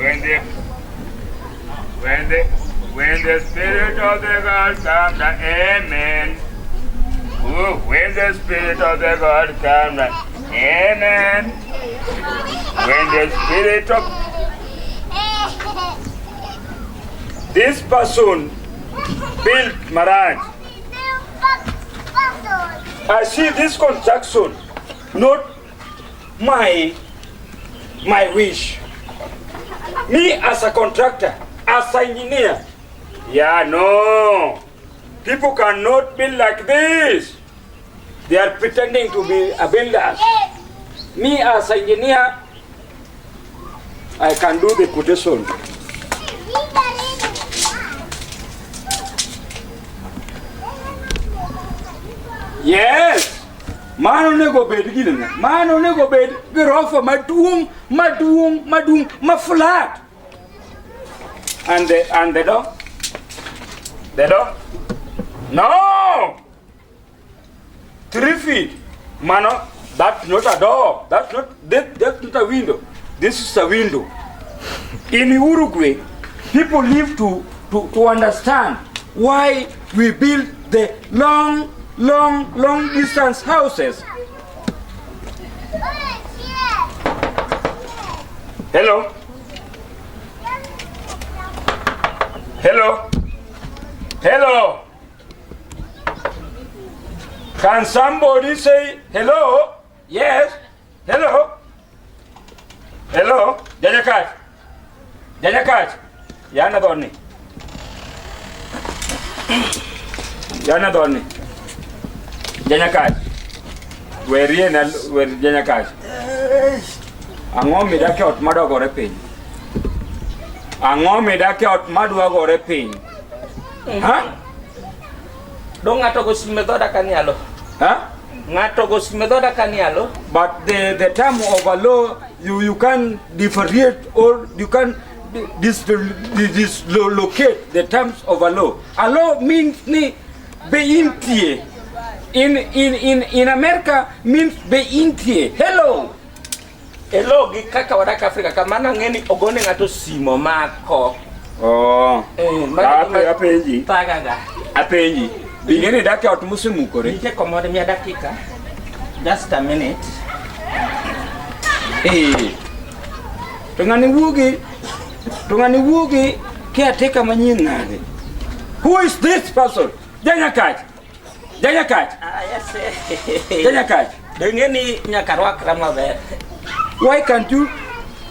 When the when the when the spirit of the God comes, amen. Oh, when the spirit of the God comes, amen. When the spirit of this person built marriage, I see this construction, not my wish. Me as a contractor, as an engineer, yeah, no. People cannot build like this. They are pretending to be a builders. Me as an engineer, I can do the quotation. Yes. Mano onego bed ginene. Mano onego bed gorofa maduong' maduong' maduong' ma flat. And the door? The door? No! 3 feet. Mano, that's not a door. That's not a window. This is a window. In Uruguay, people live to understand why we build the long, long, long distance houses. Hello? Hello? Hello? Can somebody say hello? Yes. Hello? Hello? Janyakach. Janyakach. Yana doni. Yana doni. Janyakach. Werie na wer Janyakach. Ang'o midak e ot madwa gore piny? Ang'o midak e ot madwa gore piny? Ha? Dong ng'ato go sime dhoda kanialo. Ha? Ng'ato go sime dhoda kanialo. But the term of a law, you can differentiate or you can dislocate the terms of a law. A law means ni be intie. In America means be intie. Hello. Hello gi kaka wadak Afrika ka mano ang'e ni ogone ng'ato simo mako. Oh. Eh, mago Apenji. Thagaga. Apenji. Bing'e ni dak e ot mosemukore. Nitie komode miya dakika. Just a minute. Eh. To ng'ani wuogi caretaker manyien nade? Who is this person? Janyakach. Janyakach. Ah, yes. Janyakach. Dong'e ni nyaka rwakra maber. Why can't you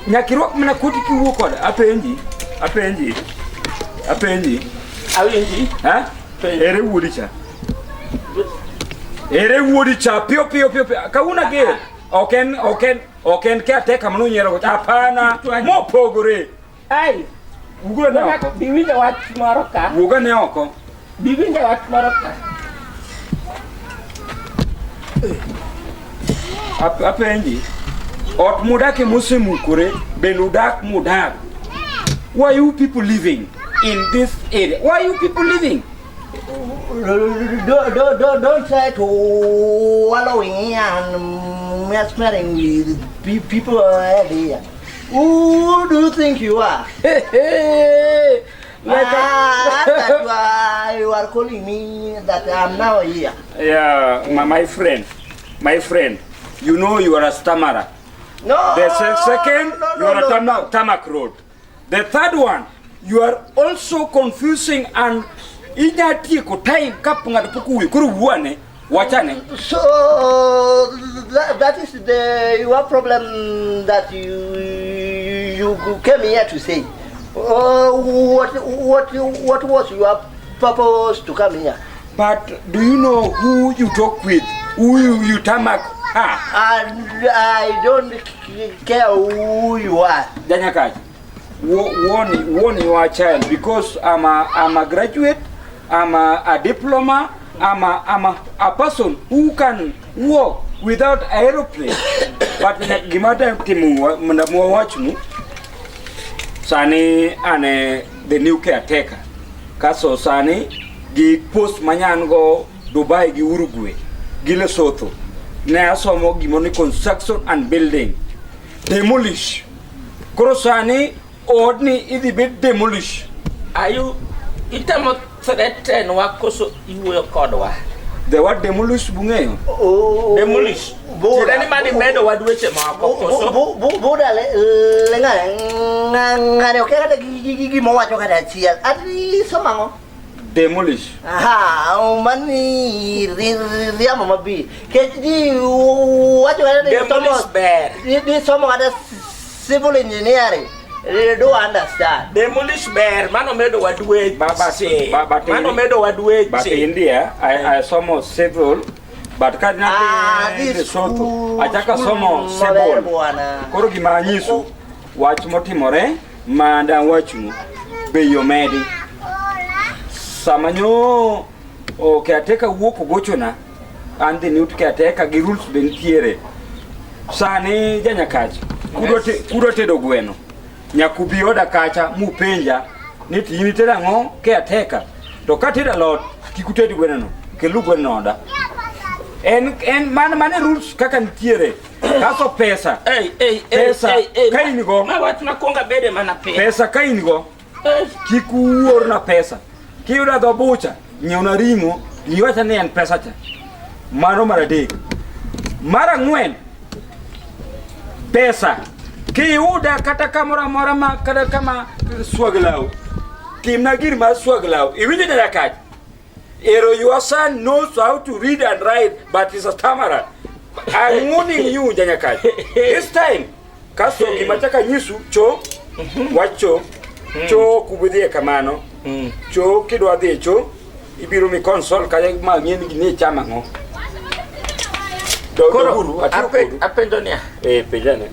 nyaka irwak mana koti kiwuok koda? Apenji. Apenji. Apenji. Awinji. Ha? Penji. Ere wuodi cha? Ere wuodi cha? Piyo piyo piyo piyo. Kawuono ger. Ok en caretaker mano nyiero go. Hapana. Mopogore. Ai, Wuog ane oko. Biwinjo wach moro ka. Wuog ane oko. Biwinjo wach moro ka. Apenji. Ot mudake mosemukore, bende udak mudak. Why you people living in this area? Why you people living? Don't try to wallowing and mesmering with people here. Who do you think you are? Hey, like Ah, that you are calling me that I'm now here. Yeah, my friend, my friend, you know you are a stammerer. No. The second, no, you no, are a no, tarmac, tarmac road. The third one, you are also confusing and inya tieko time kap ng'ato pok owuoyo koro wuo wachane. So that is the your problem that you came here to say. What was your purpose to come here? But do you know who you talk with? Who you tarmac her? And I don't care who you are. Janyakach, warn your child because I'm a graduate, I'm a diploma, I'm a person who can walk without aeroplane. But gima timo mondo wawachnu sani ane the new caretaker. Kaso sani gi post manyan go Dubai gi Uruguay gi Lesotho ne asomo gimoro ni construction and building demolish. Koro sani Odni idhi bed demolish. Are you itemo threaten wa koso iwuoyo kodwa? The word demolish bung'eyo? Oh, Demolish. Buda. Tiende ni mani medo wa dweche moko koso? Buda le ng'ane ok kata gima owacho kata achiel. Ati somo ang'o? Demolish. Aha, mani riambo mabi. Kech ji wacho kata ni somo Demolish ber. ni somo kata civil engineering. They don't understand. Demolish ber mano medo wa dweche. Ba- Mano medo wa But dweche. India, I somo civil, but ka Ah, nadhi this Lesotho, school- achako school somo maber civil. bwana. Koro gima anyisu, wach motimore ma dawachnu, bei omedi. Sama nyo o caretaker wuok ogochona, an the new caretaker gi rules be nitiere. Sani janyakach, kudwa tedo gweno, nyaka ubi oda kacha mupenja ni to in itedo ang'o caretaker. To katedo alot, kik uted gweno no, kelu gweno no oda. En mano e rules kaka nitiere. Kaso pesa, Ei, ei, ei, Pesa, ei, ei, ka in go. Ma wach makwongo abede mana piny. pesa ka in go, Eh, kik uorna pesa. Kiyudo dho bucha, nyiewna ring'o, iwacha ni en pesa cha. Mano mar adek. Mar ang'wen, pesa. Kiyuda kata kamoro amora ma kata kama swag law, timna gir mar swag law. Iwinjo janyakach? Ero your son knows how to read and write, but he's a stammerer. I'm warning you, janyakach. This time, kasto gima chaka nyisu, cho, wach cho, cho kubudhie kamano, cho kidwa dhi e cho, ibiro mi console kanya ma ng'e ni gini chamo ang'o. Koro Doguru, atiyo kodu. apenjo niya, Eh, penjane.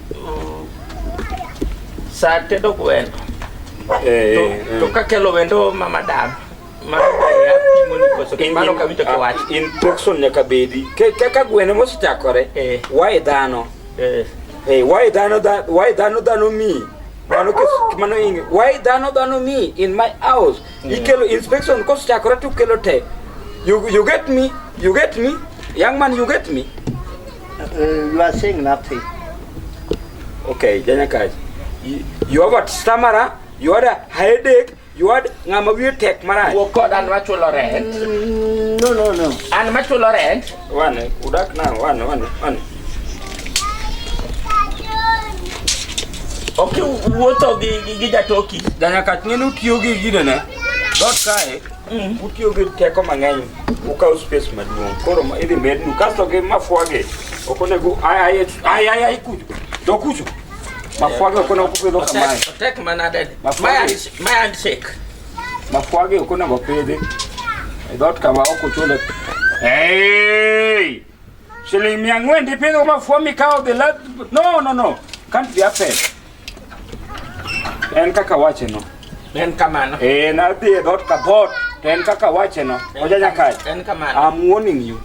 sa tedo gweno Eh, to, eh, to kakelo wendo ma madam mano be apimo ni koso mano kawinjo kiwacho. Inspection nyaka bedi. Kaka gweno mosechakore, Eh. why dhano? Eh, Hey, why dhano why dhano dhano me? Mano kes mano ing why dhano dhano me in my house? Ikelo inspection kosechakore to kelo te. You get me? You get me? Young man, you get me? You are saying nothing. Okay, janyakach. You have a stammerer, you had a headache, you had ng'ama wiye tek marach. Wuo koda an machulo rent. No, no, no. An machulo rent. Wane, udak na, wane, wane, wane. Ok iwuotho gi jatoki. Janyakach ng'e ni utiyo gi ginene. Dot kae, utiyo gi teko mang'eny, ukawo space maduong'. Koro idhi mednu, kasto gi mafua gi, ok onego, ai, ai, ai, ai, ai, kucho. Do kucho. Mafua gi ok onego pidho kamae. Otek manade. Mafua My handshake. Mafua gi ok onego pidhi. E dot kama ok ochule. Hey! Siling 400 tipidho mafua mikawo the last... No, no, no. Can't be happen. En kaka wache no. En kamano. Eh, nadhi e dhoot ka dhoot, to en kaka wache no. Oja nyakach. En kamano. I'm warning you.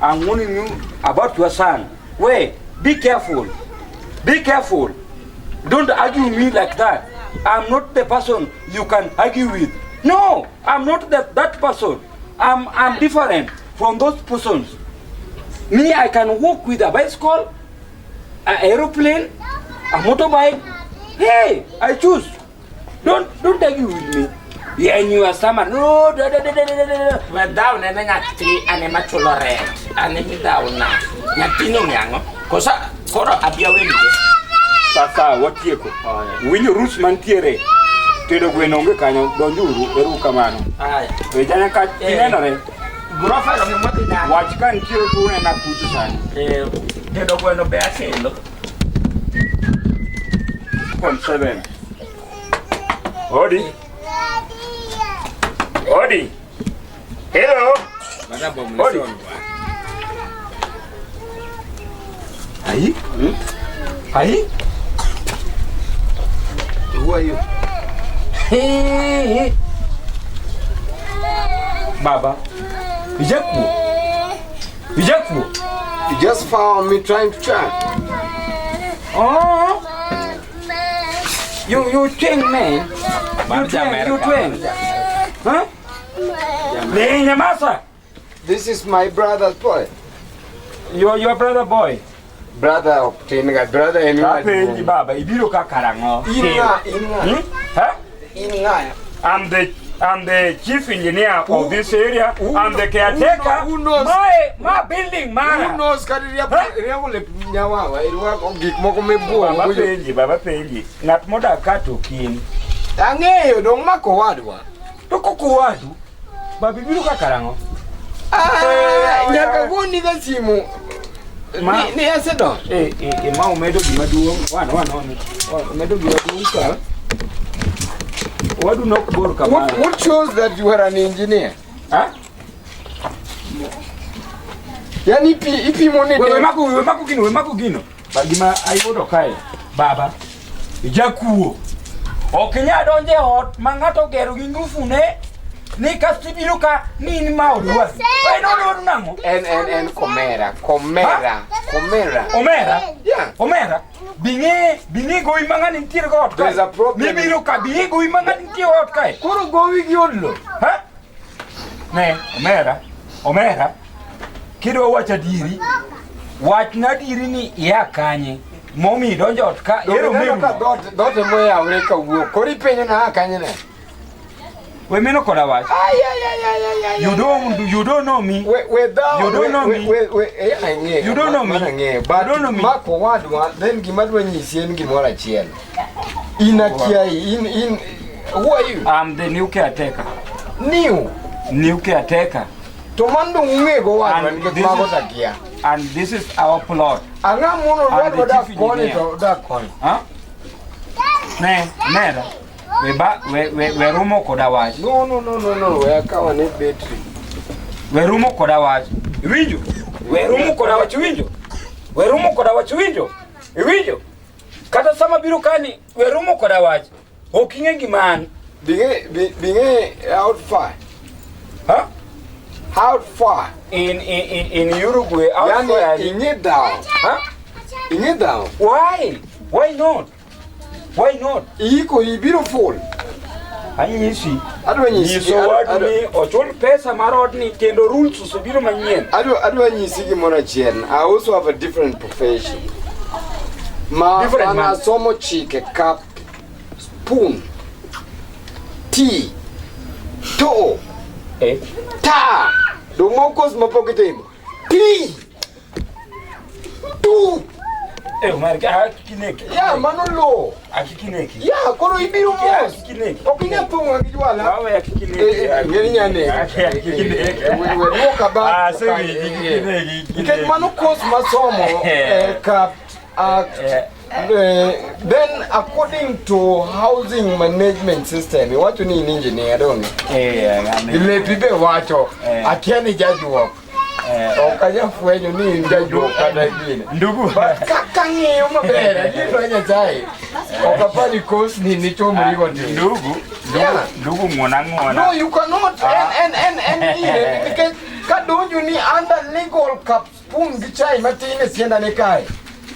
I'm warning you about your son. Wait, be careful. Be careful. Don't argue me like that. I'm not the person you can argue with. No, I'm not that person. I'm different from those persons. Me, I can walk with a bicycle, an aeroplane, a motorbike. Hey, I choose. Don't argue with me. Yeah, and you are someone. No, da, da, da, da, da, da, da. We dhaw ne ne nyathi an ema chulo rent. An ema idhawna. Nyathino ong'e ang'o? Kosa koro abi awinje. Sasa watieko. Winjo rules mantiere. Tedo gweno onge kanyo, donjuru, eru kamano. Aya. We janya ka Eh. inenore. Grofa no modhi dala. Wach ka nitiere to unena kucho sani. Eh, tedo gweno be akelo. 0.7. Odi. Odi. Hello. Odi. Ai? Ai? Who are you? Hey. Baba. Ijakuo. Ijakuo. You just found me trying to chat. Oh. You twin man. You twin, you twin. Huh? Nyamasa. This is my brother's boy. Your brother boy. Brother ok tin ga, brother en ng'a Apenji duong'. baba, ibiro ka karang'o? In ng'a, in ng'a, Hmm? Huh? in ng'a? I'm the chief engineer Who- of this area. who I'm the kno- caretaker. who knows- My building mara. Who knows kata Huh? iriambo lep nyawawa, irwako gik moko mibuogo. Baba penji, baba penji. Ng'at modak ka to kin. Ang'eyo, dong' mako wadwa. To koko wadu. Baba ibiro ka karang'o? Ah, Eh, nyaka goni ga simu. Ma- Ni asedonjo. Eh, eh, eh, ma omedo gima duong'. Wan, wan, wan. Wan, Omedo gima duong' ka. Wadu nok bor What, kamano. what shows that you are an engineer? Ha? Yani ipimo ni We mako, we mako gino, we mako gino. Ba gima ayudo kae, baba. Ijakuo. Ok inyal donjo e ot ma ng'ato ogero gi ngufune ni kasto ibiro ka ni in ma od wadu. En od wadu nang'o? En komera, komera, komera. Omera. Yeah. Omera. Bing'e, bing'e gowi ma ng'ani nitiere go ot kae. There's a problem. Mibiro ka bing'e gowi ma ng'ani nitie ot kae. Koro gowi gi od lo. Ha? Ne, omera, omera. Kidwa wacho adieri, wachna adieri ni ia kanye momiyo idonjo ot ka ero Ineno ka meru. dhoot ema oyawre kawuok. Koro ipenjo na a kanye ne? We mino koda wach. Ay, ay, ay, ay, ay, ay. You don't know me. We dhaw, You don't know me. We, eh, ang'eyo. You don't know me. Mano ang'eyo. But You don't know me. mako wadwa, then gima adwa nyisi en gimoro achiel. In akiai, in, who are you? I'm the new caretaker. New. New caretaker. To mano dong ung'e go wadwa And nikech this mago is- takia. And this is our plot. Ang'o mono And the wadwa dak chief koni engineer. to dak koni. Huh? Ne, nera. We ba we rumo koda wach. No, no, no, no, no, we akawa ne betri. We rumo koda wach. Iwinjo? We rumo koda wach iwinjo? We rumo koda wach iwinjo? Iwinjo? Kata sama biro kani, we rumo koda wach. Ok ing'e gima an. Bing'e how far? Huh? How far? In Uruguay, Yani outside. ing'e dhaw. Huh? Ing'e dhaw. Why? Why not? Why not? Iiko ibiro full. Anyisi. Adwa nyisi. Nyiso wadu ni ochul pesa mar odni kendo rules osebiro manyien. Adwa nyisi gimoro achiel. I also have a different profession. Ma Different mana man. somo chike cup spoon tea to Eh? ta do moko mapok itimo pi tu Eh, Omar, akikineki. ya mano lo Akikineki. ya koro ibiro mos Akikineki. ok inyal thung'a gi jwala. Wawe akikineki. Ng'eni nyane Akikineki. we duoka ba Ah, sewi, akikineki. nikech mano course masomo cup act then according to housing management system iwacho ni in engineer donge? Eh, ng'ane. Lepi be wacho akia ni jajuok ok anya fwenyo ni in jajuok kata gine. Ndugu. But kaka ng'iyo maber adier Nyasaye ok apar ni course ni nichomrigo tin. Ndugu, Yeah. ndugu ng'wona ng'wona. No, you cannot. En gine nikech kadonjo ni under legal cup spoon gi chai matin e tienda ne kae.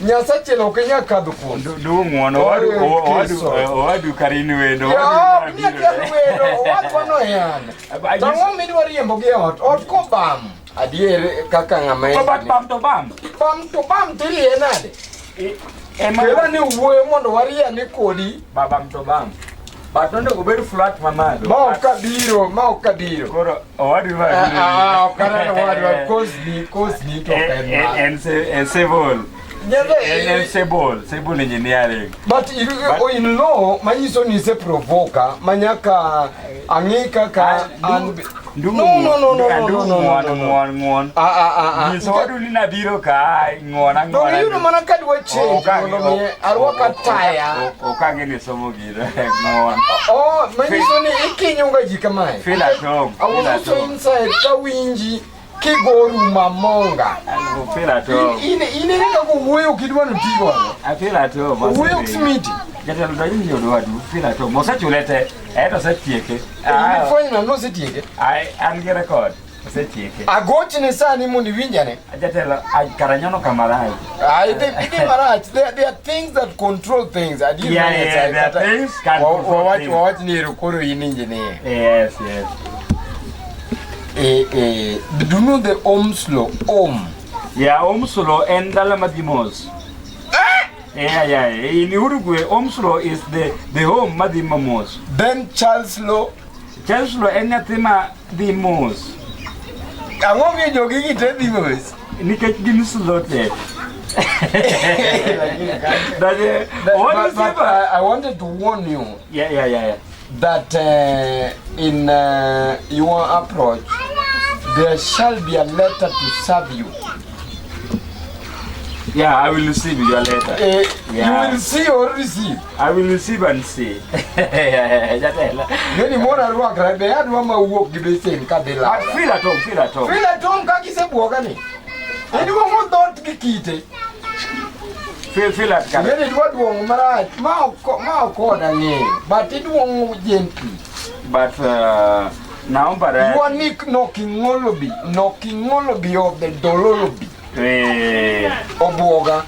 Nyasache ok inyal kadho kuom. Ndugu ng'wono, owadu owadu Kristo. owadu karin wendo. Ya, ok inyal kadho wendo, owadwa no yan. To ang'o midwa riembo gi e ot? Ot kobam. Adier kaka ng'ama en. To bat bam to bam. Bam to bam tirie nade? Ema Kela ni wuoyo mondo warie ni kodi ba bam to bam. But onego obed flat mamalo. ma ok kabiro, ma ok kabiro. Koro owadu ma. Ah, ah, ok aneno owadwa, kosni to ok en ma. En civil. Nyasaye- En civil engineering. But in law manyiso ni iseprovoka manyaka ang'i kaka an Ndugu No, no, no, no, no, no, no, ng'won no, no. ng'won ng'won. Ah, ah, ah, ah. Nyiso wadu ni nabiro ka ng'wona Donge ng'wona. iyudo mana kadwa change mondo mi arwaka taya. Ok ang'e ni somo gino ng'won. Oh, manyiso ni ikinyo ga ji kamae. Feel at home. I was Feel at also home. inside kawinji kigoru mamonga. Feel at home. In ere kaka wuoyo ok idwa ni tigodo. I feel at home. Wuoyo ok smiti. Jatelo to in yudo wadu. Feel at home. Osechule te. Eto osetieke. Ifwenyo na nosetieke. An gi record. Osetieke. Agochne sani mondo iwinjane. Jatelo karanyono kamarach. Ah, idhi marach. There are things that control things. Adier Yeah, mar yeah, Nyasaye, there are kata- things can control things. Wawach ni ero koro in engineer. Yes. Do you know the Ohm's law? Ohm. Yeah, Omsulo en dala madhi mos. Yeah. In Uruguay, Omsulo is the home madhi mamos. Then Charles Law. Charles Law en nyathi ma dhi mos. Ang'o miyo jogi gi te dhi mos? Nikech gin slow te. That, what is But it? I wanted to warn you Yeah. that in your approach, there shall be a letter to serve you. Yeah, I will receive your letter. Yeah. You will see or receive. I will receive and see. Jatelo. Ngeni mora rwakra be adwa ma wuok gi besen kadhi But lala. feel at home, feel at home. Feel at home kaka isebuoga ni. Iduong'o dhoot gi kite. Feel at home. Ngeni idwa duong'o marach ma ok ma ok oda ng'eyo. But iduong'o gently. But naomba You are Nick Noking'olobi. Noking'olobi of the Dololobi. Obuoga.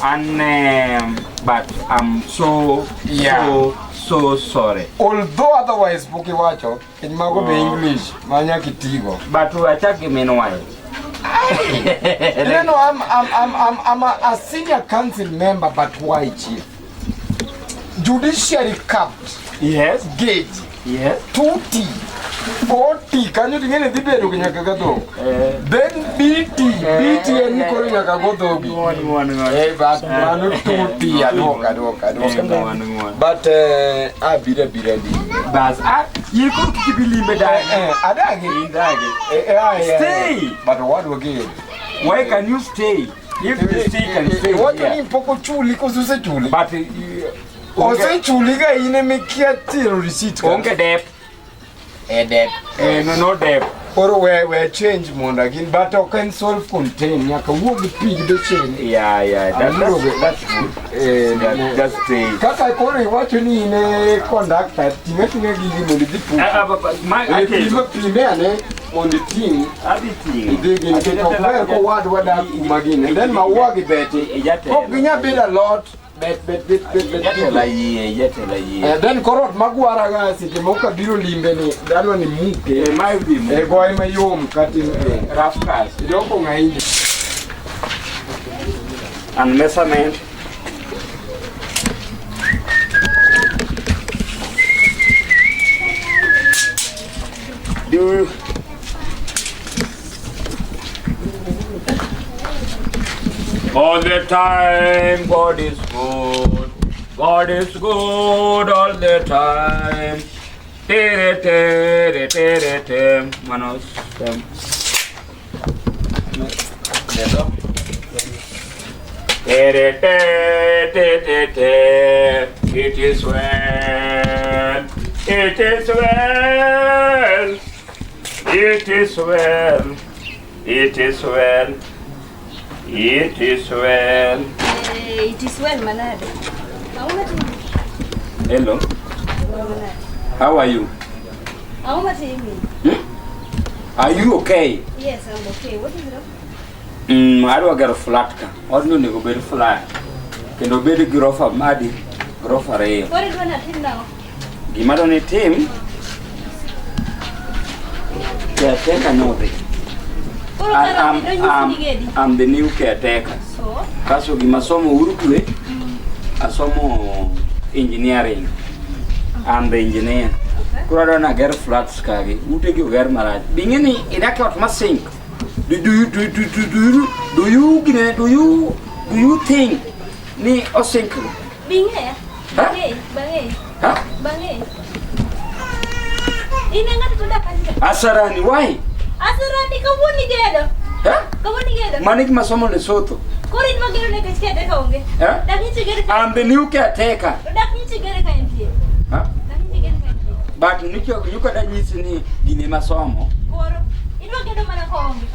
And but I'm so Yeah. so sorry. Although otherwise pok iwacho, kech mago be English ma nyaka itigo. But wachak gi minwayo. You know, I'm a senior council member, but why chief? Judiciary capped Yes. gauge Yes. 2T 4T kanyo ting'eni dhi bedo nyaka ga dhok. Then BT BT en ni koro nyaka go dhogi. Ng'uon, ng'uon, ng'uon. Eh, but mano 2T aduoka aduoka aduoka. Ng'uon, ng'uon. But abira bira di. Bas, yie koro kik ibi limbe dagi. Adagi. In dagi. Stay. But owadwa gero. Why can you stay? If you stay, can stay Iwacho here. ni pok ochuli koso osechuli? But Osechuli ga in ema ikia tero receipt ka. onge dep. E dep. No, no dep. Koro we change mondo gin but ok en self contained nyaka wuog gi pi gi besen. Yeah. That's good. That's stay. Kaka koro iwacho ni in e conductor ting' ating'a gigi mondo idhi puk. Okay. Pime pime ane mondo iting' Adhi ting'o. idhi gi nikech ok ber kowadwa dak kuma gini. And then maua gi beti. Jatelo. Ok ginyal bedo alot bet bet bet bet bet. Jatelo ayie, jatelo ayie. Then koro ot magwara ga seche moko kabiro limbe ni adwa ni muke. Ma idhi mu. Goye mayom kata Rough cast. Idoko ng'ainji. And measurement. Do all the time God is good. God is good all the time. Tere tere tere tere. Manos. Tere te te te te. It is well. It is well. It is well. It is well. It is well. It is well manade. Ang'o matimi? Hello. Manade. How are you? Ang'o matimi? Are you okay? Yes, I'm okay. What is wrong? Adwa gero flat ka. Odni onego bed flat. Kendo obed grofa madi, grofa ariyo. Koro idwa natim nang'o? Gima adwa ni itim, caretaker nodhi. Koro kara odhi nonyisi ni gedi. I'm the new caretaker. So, Kaso gima somo Uruguay, asomo engineering. I'm the engineer. okay. Koro adwa ni ager flats kagi. Utegi oger marach. Bing'e ni idak e ot ma sink. Do, do, you- do, do, do, do, you- do you gine, do you do you think ni osink? Bing'eya. Ha? Bang'eyi, bang'eyi, Ha? bang'eyi. In e ng'ato to dak kanyo. Asarani why? Asarani kawuono igedo. Ha? Kawuono igedo. Mano e gima somo Lesotho. Koro idwa gedo nikech caretaker onge. Eh? Dak nyicha igedo ka. I'm the new caretaker. To dak nyicha igedo ka entie. Ha? Dak nyicha igedo ka entie. But nyocha da nyisi ni gine masomo. Koro idwa gedo mana koonge.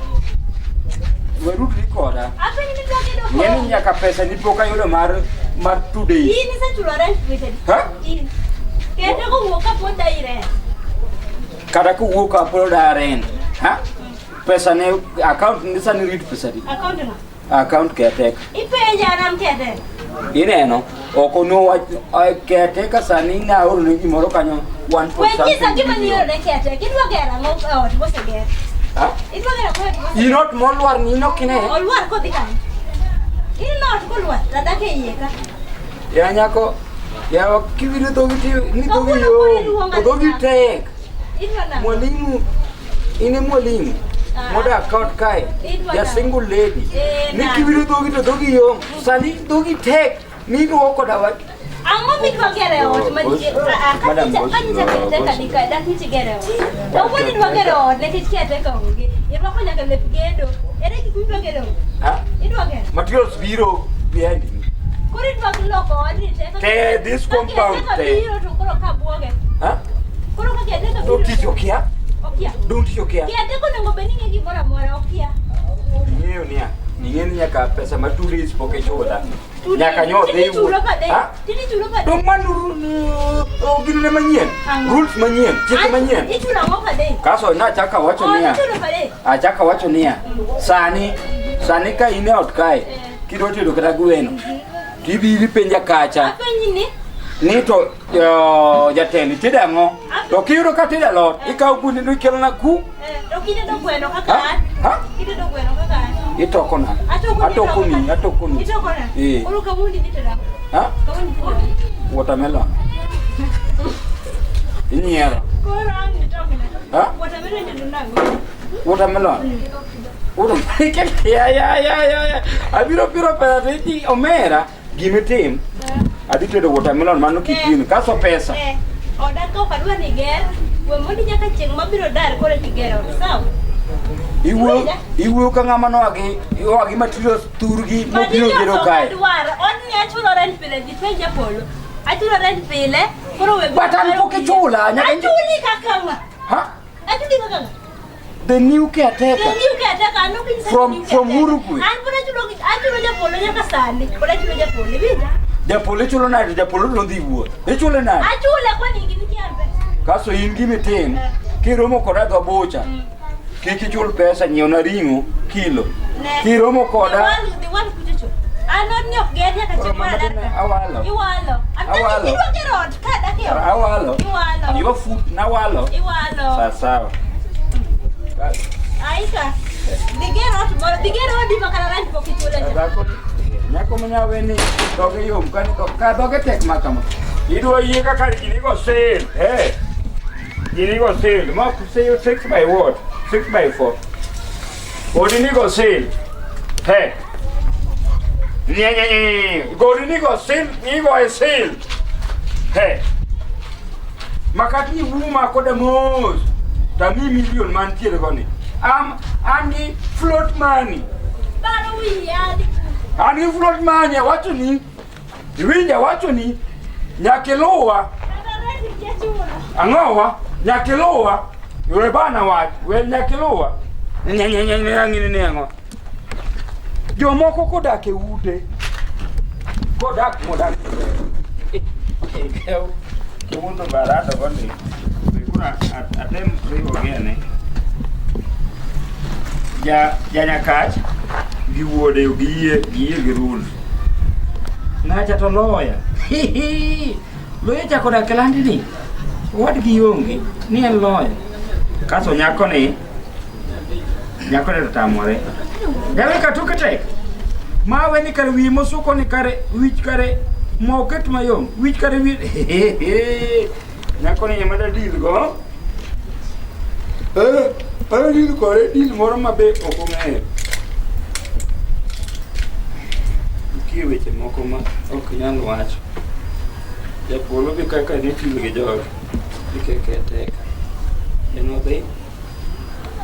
Werutri koda. Apenji ni idwa gedo Ng'eni koonge. nyaka pesa ni pok ayudo mar 2 days. In isechulo rent dweche adi? Ha? In. Caretaker owuok kapod dai rent. Kata kowuok kapod da rent. Ha? Pesa ne account ni sani rit pesa di. Account ng'a? Account caretaker. Ipenja an am caretaker. Ineno, ok onowach caretaker sani naoro ne gimoro kanyo 1 We point nyisa something gima million. nioro ne caretaker. Idwa gero ang'o e ot moseger? Ha? Idwa gero kor ot moseger. In ot molwar ni in ok ine. Olwar kodhi kanye? In ot kolwar, tadak e iye ka. Ya nyako, ya kiwinjo dhogi ti ni dhogi Kawuono koro yom, iluonga to dhogi niya. tek. Idwa nang'o? Mwalimu, in e mwalimu Ah. modak ka ot kae, Idwa ja nang'o? single lady. Eh, Ni nang'o? kiwinjo dhogi to dhogi yom. Sani dhogi tek, ni iluwo koda wach. Ang'o midwa gero e ot ma Boss, nitie? Ah, ah, Madam kanyicha Boss, kanyicha caretaker boss. ni kae, dak nyicha igero e ot. Kawuono idwa gero ot nikech caretaker onge. Irwako nyaka lep gedo. Ere gik midwa gero e ot? Ha? Idwa gero? Materials biro behind me. Koro idwa loko odni te. ka- Te, this ka compound caretaker te. biro to koro ka buoge. Ha? Koro ka caretaker Dong biro. tich okia? Okia. Dong tich okia? Caretaker onego bed ni ng'e gimoro amora, okia. Ing'eyo niya, ing'eyo ni nyaka pesa ma 2 days pok ichula. Two Nyaka days. nyo dhi Tinde ichulo wuoth. pa day. Ha? Tinde ichulo pa day. Dong mano ginene manyien, Ang'o? rules manyien, chike manyien. Ichulo ang'o pa day? Kaso nachako awacho Oh, niya, ichulo pa day. achako awacho niya, sani, sani ka in e ot kae, Eh. kidwa tedo kata gweno, tibiro ipenja kacha Apenji ni ni to jatelo itedo ang'o? To kiyudo ka atedo alot, ikawo kundi to ikelona ku, eh, to kitedo gweno kaka ha? an. Ha? Kitedo gweno kaka an. Itokona. Atokoni. Atokoni, atokoni. Itokona. Eh. Koro kawuono idhi tedo ang'o? Ha? Kawuono idhi tedo ang'o? Watermelon. Inyiero. Koro ang' itokna. Ha? Watermelon itedo nang'o? Watermelon. Watermelon. Ya ya ya ya ya. Abiro piro pesa to idhi omera gimitim. Adhi tedo watermelon mano kik in kaso pesa. Eh, oda ka ok adwa ni ger, we mondi nyaka chieng' mabiro dar koro eka iger ot, sawa? Iwuoyo iwuoyo ka ng'ama noa gi oa gi materials thurgi mobiro Materials gero ok kae. adwar. Odni achulo rent pile, dhi penj Japolo. Achulo rent pile, koro we But an pok ichula, nyaka Achuli kaka ng'a? Ha? Achuli kaka ng'a? The new caretaker. The new caretaker, an ok inyisa From- ni new from caretaker. Uruguay. An pod achulo achulo Japolo nyaka sani. Pod achulo Japolo, iwinja? Japolo ichulo nade? Japolo nodhi wuoth. Ichule nade? Achule kwani gin kiambe. Kaso in gimitim, kiromo koda dho bucha, kik ichul pesa nyiewna ring'o kilo. Ne. Kiromo koda The one kuchocho. An odni ok ger nyaka Koro chieng' moro mama adar tine ka. awalo. Iwalo. An Awalo. idwa gero ot ka dak e ot. Awalo. Iwalo. Your food nawalo. Iwalo. Sawa sawa. Aika. Dhi ger ot moro, dhi ger odi ma kata rent pok ichule cha. Dhako nyako manyawe ni dhoge yom ka ka dhoge tek ma kama. Idwa yie kaka gini go sale. Eh. Gini go sale. Ma sale 6 by what? 6 by 4. Odi ni go sale. Hey. Nye nye nye. Godi ni go sale, ni go e sale. Hey. Makati ni wuma koda mos. Tami million mantiere goni. Am an gi float money. Baro wiya dhi. An gi float money awacho ni iwinjo awacho ni nyaka iluwa Kata rent kia chulo. ang'owa nyaka iluwa we bana wach we nyaka iluwa ng'ini ni ang'o jomoko kodak e ute kodak modak kawuono barado gondi kura atem riwo gi ja janyakach gi wuode giyie giyie gi rules ng'acha to loya loya chako dak e landni wadgi onge ni en loya kaso nyakoni nyakoni to tamore nyalo ka toke tek mawe ni kare wiye mosuko ni kare wich kare moket mayom wich kare wi nyakoni ema da deal go eh eh deal kode deal moro mabe ok ong'eyo nitie weche moko ma ok nyal wacho japolo be kaka ne deal gi jogi ikeke teka en odhi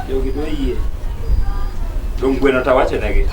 jogi dwa yie dong gweno to awachonegi